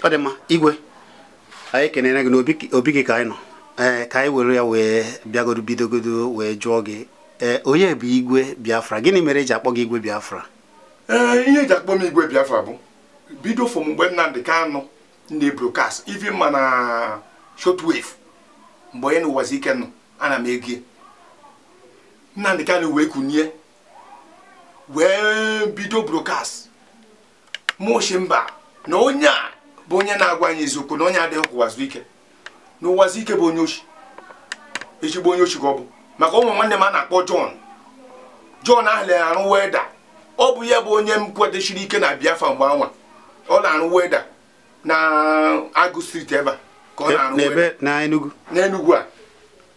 Ọ dị mma, Igwe, anyị kenere gị n'obi gị ka anyị nọ. Ee, ka anyị were ya wee bịagodo bidogodo wee jụọ gị, ee, onye bụ Igwe Biafra? Gịnị mere eji akpọ gị Igwe Biafra? Ee, ihe eji akpọ m Igwe Biafra bụ bido from mgbe Nnamdi Kanu na-broadcast even ma na shortwave, mgbe onye n'Ụwazike nọ, ana m ege Nnamdi Kanu wee kunie wee bido broadcast. Mụ mba na onye a bụ onye na-agwa anyị eziokwu, na onye adịghị ka Ụwazike, na Ụwazike bụ onye oshi, ezigbo onye oshi ka ọ bụ. Maka ụmụ nwanne m a na-akpọ John, John ahụ na-arụ welder. Ọ bụ ya bụ onye m kwadosiri ike na Biafra mgbe anwa. Ọ na-arụ welder na Agụ Street ebe a ka ọ na-arụ welder na Enugu, n'Enugu a.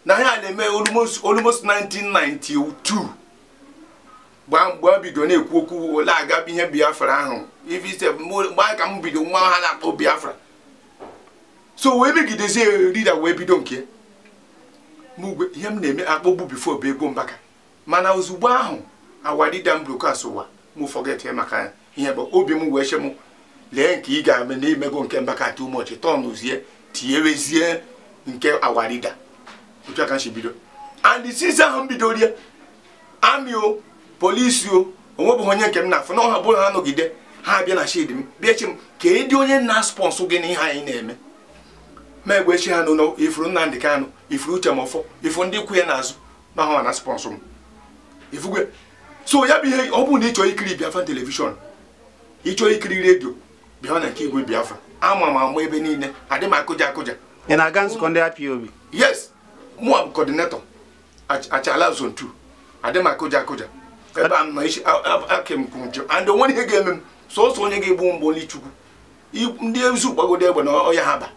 Na ya na-eme almost 1992 mgbe a bido na-ekwu okwu ole aga ihe Biafra ahụ, mgbe ka m bido nwa ha na-akpọ Biafra. So wee megidezie rida wee bido nke mgbe ihe m na-eme akpọgbu before bụ ego Mbaka. Mana ozugbo ahụ our leader m broadcast ụwa mụ forget ya, maka ihe bụ obi m wee che m lee nke ị ga-eme na imego nke Mbaka too much, tọnụzie tinyewezie nke our leader. Otu aka si bido. And since ahụ m bidorie, amị o, polisi o, onwebụghị onye nke m na-afụ na ọha bụrụ ha nọgide ha abịa na shed m bịa chi m ka ịdị onye na-sponsọ gị na ihe anyị na-eme. Ma egbe chi ha n'ụlọ ifuru Nnamdi Kanu, ifuru Uche Mọfọ, ifuru ndị kwu ya n'azụ na ha na sponsọ m ifugwe. So ya bụ ihe ọ bụrụ na ị chọrọ ikiri Biafra television, ị chọrọ ikiri redio, bịa na nke Igwe Biafra. Ama m ama ebe niile, adị m akụja akụja. Ị na-aga nzukọ ndị IPOB? Yes, mụ bụ coordinator Achala Zone 2. Adị m akụja akụja ebe a m nọ isi aka m kwụ njem, and onwere ihe ga-eme m sọsọ onye ga-egbu mbụ Chukwu. Ndị ezu gbagodo egbe na ọya ha ba.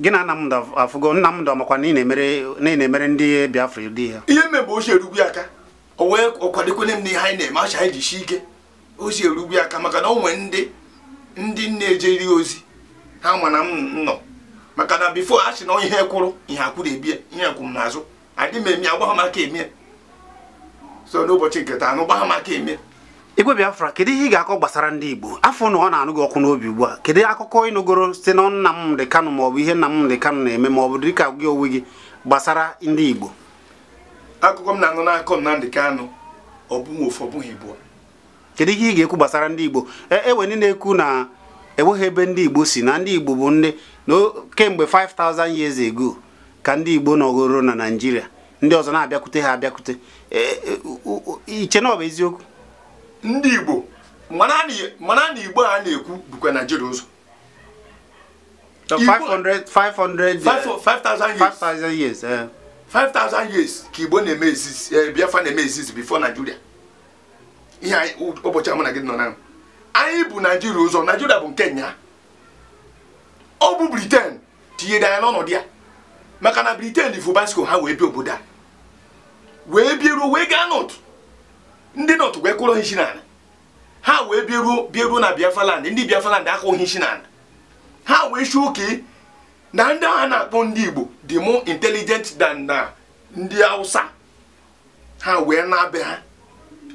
Gị na Nnamdi afụgo? Nnamdi ọmakwa na ị na-emere ndị Biafra ụdị ya? Ihe mme bụ ochi erugwu aka, o wee ọkwadokwene m n'ihe anyị na-eme, acha anyị ji ike ochi erugwu aka, maka na o nwee ndị na-ejeri ozi ha ma na m nọ. Maka na before a sị na ihe kwụrụ ihe akwụrụ ebie ihe kwụ m n'azụ, adị m eme agba ha m aka eme. So n'ụbọchị nke taa anụ gba ha m aka eme. Igwe Biafra, kedu ihe ị ga-akọ gbasara ndị Igbo? Afọ na ọ na-anụ gị ọkụ n'obi ugbu a, kedu akụkọ ịnụgoro site na Nnamdi Kanu maọbụ ihe Nnamdi Kanu na-eme maọbụ dịka gị onwe gị gbasara ndị Igbo? Akụkọ m na-anụ n'akọ Nnamdi Kanu ọ bụghị ofu, ọ bụghị Igbo. Kedu ihe ị ga-ekwu gbasara ndị Igbo? Ewe ndị na-ekwu na enweghị ebe ndị Igbo si, na ndị Igbo bụ ndị kemgbe 5000 years ago ka ndị Igbo nọgoro na Naịjirịa, ndị ọzọ na-abịakwute ha abịakwute. Iche na ọ bụ eziokwu? Ndị Igbo mana na Igbo a na-ekwu bụkwa Naịjirịa ụzọ. 5,000 years. 5,000 years ka Igbo na-eme exist, Biafra na-eme exist before Nigeria. Ihe anyị ụbọchị amụ na gị nọ na anyị bụ Naịjirịa ụzọ. Naịjirịa bụ nke nya, ọ bụ Britain tinyere anyị n'ọnọdụ ya, maka na Britain dị Fubasco ha wee bịa obodo a wee bieruo wee gaa nọtụ, ndị nọtụ wee kụrụ ha isi n'ala, ha wee bieruo na Biafra land, ndị Biafra land akụghị isi n'ala, ha wee shi oke na ndị a na-akpọ ndị Igbo dị more intelligent than na ndị Hausa. Ha wee na-abịa ha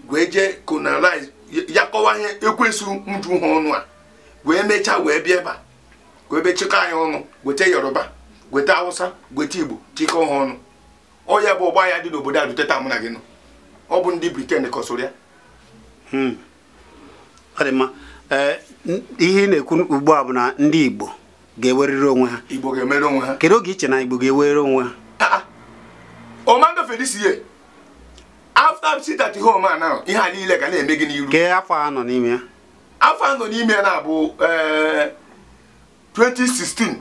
wee jee colonize ya, kọwa ihe ekwensu nju ha ọnụ a, wee mechaa wee bịa ebe a wee bịa chịkọ anyị ọnụ, weta Yoruba, weta Hausa, weta Igbo, chịkọ ha ọnụ. Ọ ya bụ ọgba ya dị n'obodo a rute taa mụ na gị nọ. Ọ bụ ndị Britain kọsụrụ ya. Ọ dị mma. Ihe ị na-ekwu ugbu a bụ na ndị Igbo ga-eweriri onwe ha. Igbo ga-emere onwe ha. Kedu oge iche na Igbo ga-ewere onwe ha? Ọma ngafe this year. After sit at home now, ihe a niile ga na-eme gị n'iru. Kee afọ a nọ n'ime ya? Afọ a nọ n'ime ya na-abụ 2016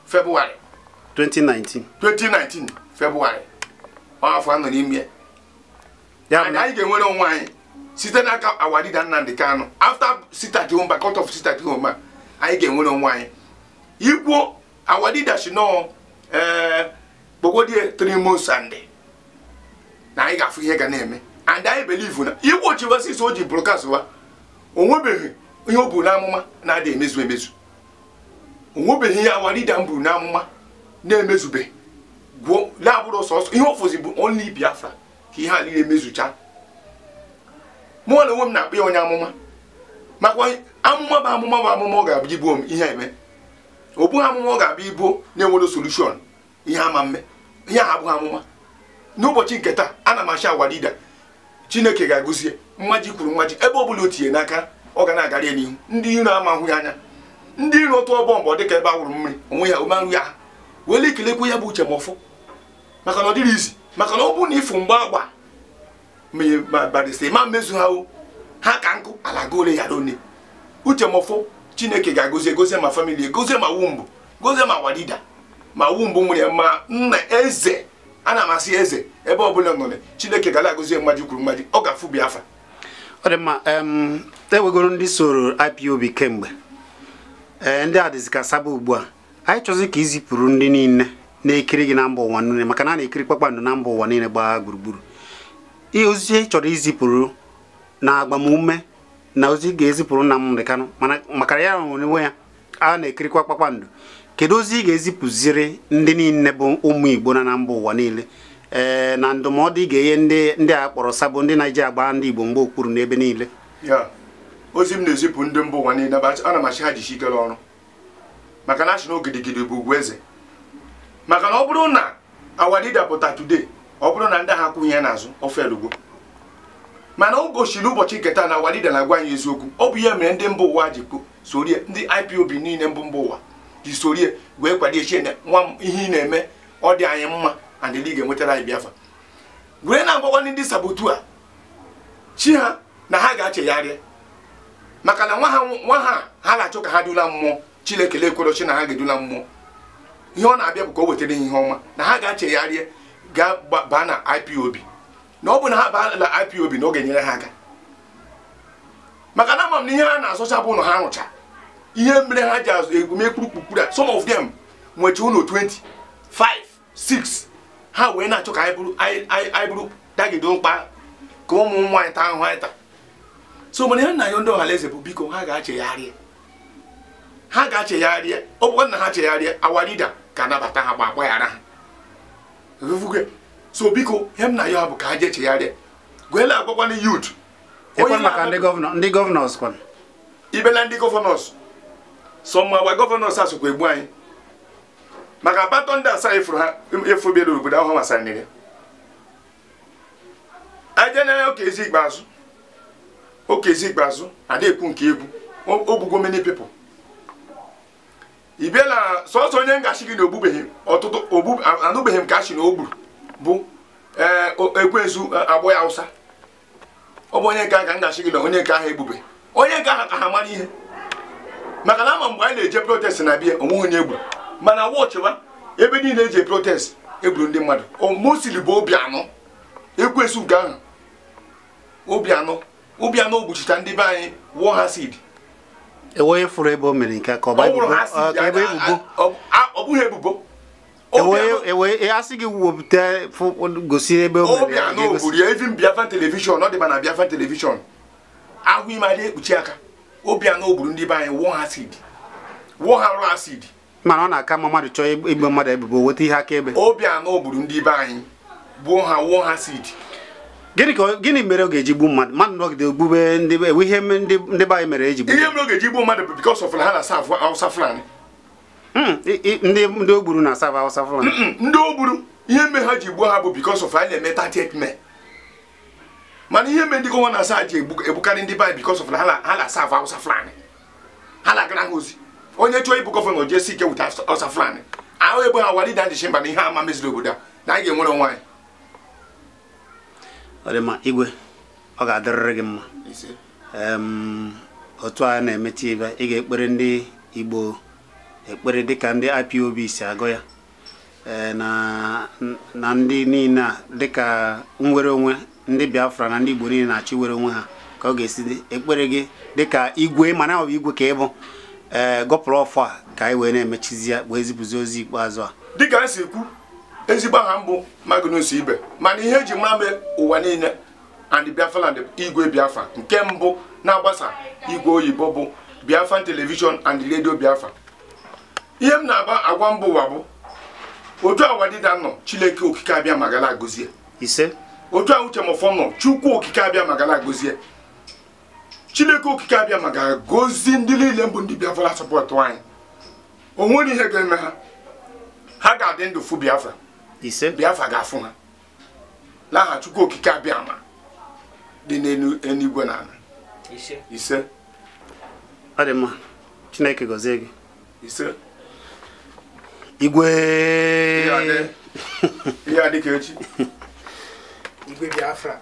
February. 2019. 2019 February. Afọ a nọ n'ime ya. Anyị ga-enwere onwe anyị site n'aka our leader Nnamdi Kanu. After sit at home, court of sit at home, anyị ga-enwere onwe anyị. Ikwu our leader should know kpọgodie 3 months and na anyị ga-afụ ihe ga na-eme. And I believe na ikwu ochivasis o ji broadcast wa onwebeghị ihe o bu n'amụma na-adị emezu emezu. Onwebeghị ihe our leader m buru n'amụma na-emezube. Gwuo labụrụ sọsọ ihe ofozi bụ only Biafra ka ihe a niile emezucha. Mụ na onwe m na-akpọ ya onye amụma, maka Amụma bụ amụma bụ amụma ọ ga-abịa ibuo m ihe eme. Ọ bụghị amụma ọ ga-abịa ibuo na-enwere solution ihe ama mme. Ihe a abụghị amụma. N'ụbọchị nke taa ana m achị agwa leader Chineke ga-agọzie mmaji kwuru mmaji ebe ọ bụla o tinye n'aka ọ ga na-agara ya n'ihu. Ndị iro ama ahụ ya anya. Ndị iro tụọ bọmbụ dịka ebe a wụrụ mmiri onwe ya omerụ ya. Wele ikelekwe ya bụ Uche Mefor maka na ọ dịrị izi maka na ọ bụrụ na ịfụ mgbe agba ma mmezu ha o ha ka nkụ ala gole ya one. Uche Mefor Chineke ga-agọzie gozie ma family gozie ma wumbụ gozie ma walida ma wumbụ nwere ma nna eze ana m asị eze ebe ọ bụla nọ Chineke ga na-agọzie mmaji kwuru mmaji ọ ga-afụ Biafra. Ọ dị mma. Ewegoro ndị soro IPOB kemgbe ndị a dịzị ka saba ugbu a anyị chọzi ka izipụrụ ndị niile na-ekiri gị na mba ụwa niile maka na a na-ekiri kpakpando na mba ụwa niile gbaa gburugburu. Ihe ozi ị chọrọ izipụrụ na agbamume na ozi ga-ezipụrụ Nnamdi Kanu mana maka ya onwe ya a na-ekirikwa kpakpando, kedu ozi ị ga-ezipụziri ndị niile bụ ụmụ Igbo na mba ụwa niile na ndụmọdụ ị ga-enye ndị a kpọrọ sabo ndị na-eji agba ndị Igbo mgbe okpuru n'ebe niile? Ya ozi m na-ezipụ ndị mba ụwa niile ana m achị ha jishi ike ọrụ maka na achị na ogidigidi bụ ugwu eze. Maka na ọ bụrụ na our leader pụta today ọ bụrụ na ndị agha kwụghị ya n'azụ ofelugbo mana o gosiri ụbọchị nke taa na our leader na-agwa anyị eziokwu. Ọ bụ ihe mere ndị mba ụwa ji sorie ndị IPOB niile mbụ mba ụwa ji sorie wee kwado echie nwa m ihe ị na-eme ọ dị anyị mma and ndị ga-enwetara anyị Biafra. Were na-agwakwa ndị sabotu a chi ha na ha ga-achegharị maka na nwa ha ha na-achọ ka ha dula mmụọ. Chineke lekwere chi na ha ga-edula mmụọ. Ihe ọ na-abịa bụ ka o wetara ihe ọma na ha ga-achegharị ga baa na IPOB na ọ bụ na ha baa na IPOB na ọ ga-enyere ha aka maka na ama m na ihe ha na-asọcha bụ na ha rụcha ihe mere ha ji azụ egume kpurukpukpuru a some of them nwecha ụlọ 20 5 6 ha wee na-achọ ka anyị bụrụ dagide mkpa ka ụmụ nwaanyị taa ahụ anyị taa. So mana ihe nna ya ndị ọhalaeze bụ biko ha ga-achegharị ha ga-achegharị. Ọ bụkwa na ha chegharịa our leader ga-anabata ha ma agbaghara ha. So biko ihe m na ya bụ ka ha jee chegharịa. Gwela agwakwa ndị youth maka ndị governors kwanụ ibela ndị governors some our governors asụkwa egbu anyị maka abatọ ndị asaa efuru ha efu bịara obodo ahụ masara nile aje na Okezie Ikpeazụ ada ekwu nke egwu ogbugo many people. Ị bịala sọsọ onye ngashi gị na ogbubeghị ọtụtụ anụbeghị m ka achị na o gburu bụ ekwensu agbọ ya Hausa. Ọ bụ onye nke ka ngashi gị na onye nke ahụ egbube onye nke ahụ ka ha mara ihe maka na ama mgbe anyị na-eje protest na bịa onweghị onye egburu mana wọchịwa ebe niile eji protest egburu ndị mmadụ mostly bụ Obianọ ekwensu nke ahụ Obianọ ogbuchita ndị be anyị wụọ ha seed. Ewe fụrụ ebe o mere nke ka ọ bụ ebubo ọ bụghị ebubo ewe asị gị wepụta gosi ebe o mere Obianọ gburu ya even Biafran television ọ dịba na Biafran television ahụ ime adị ekpuchi aka. Obianọ gburu ndị be anyị wụọ ha seed wụọ ha raw acid mana ọ na-aka mma mmadụ chọọ igbe mmadụ ebubo weta ihe akaebe. Obianọ gburu ndị be anyị gbuo ha wụọ ha seed. Gịnị mere ọ ga-eji gbu mmadụ mmadụ nọgide ogbube ndị ihe ndị be anyị mere eji gbu ihe mere ọ ga-eji gbuo mmadụ bụ because of ha na-asa Hausa Fulani. Ndị o gburu na-asa Hausa Fulani ndị o gburu ihe mere ha ji gbuo ha bụ because of anyị na-eme 38 May mana ihe mere ndị gọvanọ asa ji egbukarị ndị be anyị because of ha na-asa Hausa Fulani ha na-agara ha ozi. Onye chọọ ịbụ gọvanọ jee si ike wute Hausa Fulani ahụ ebe ha walida ndị mba na ihe ama meziri obodo a na anyị ga-enwere onwe anyị. Ọ dị mma igwe ọ ga-adịrịrị gị mma. Otu a na-emechi ibe ị ga-ekpere ndị Igbo ekpere dịka ndị IPOB si agụ ya na ndị niile a dịka nnwere onwe ndị Biafra na ndị Igbo niile na-achọ iwere onwe ha ka ọ ga-esi dị ekpere gị dịka igwe mana ọ bụ igwe ka ị bụ gọpụrụ ọfọ a ka anyị wee na-emechizi ya wee zipụzi ozi ikpeazụ a. Dịka a si ekwu ezigbo aha mbụ Magnus Ibe mana ihe eji mara m ụwa niile and Biafra igwe Biafra nke mbụ na-agbasa igwe oyibo bụ Biafran Television and Radio Biafra. Ihe m na-aba agwa mba ụwa bụ otu awa dịda nọ Chineke okike abịa magala agọzie ise otu a Uche Mefor nọ Chukwu okike abịa magala agọzie. Chineke okike abịa ma ga-agọzi ndị niile mbụ ndị Biafra sọpọtụ anyị. O nwere ihe ga-eme ha, ha ga-adị ndụ fụ Biafra. Ise. Biafra ga-afụ ha n'aha Chukwu okike abịa ma dị n'elu eluigwe na ala. Ise. Ise. Ọ dị mma. Chineke gọzie gị. Ise. Igwe. Ihe adị ka echi. Igwe Biafra.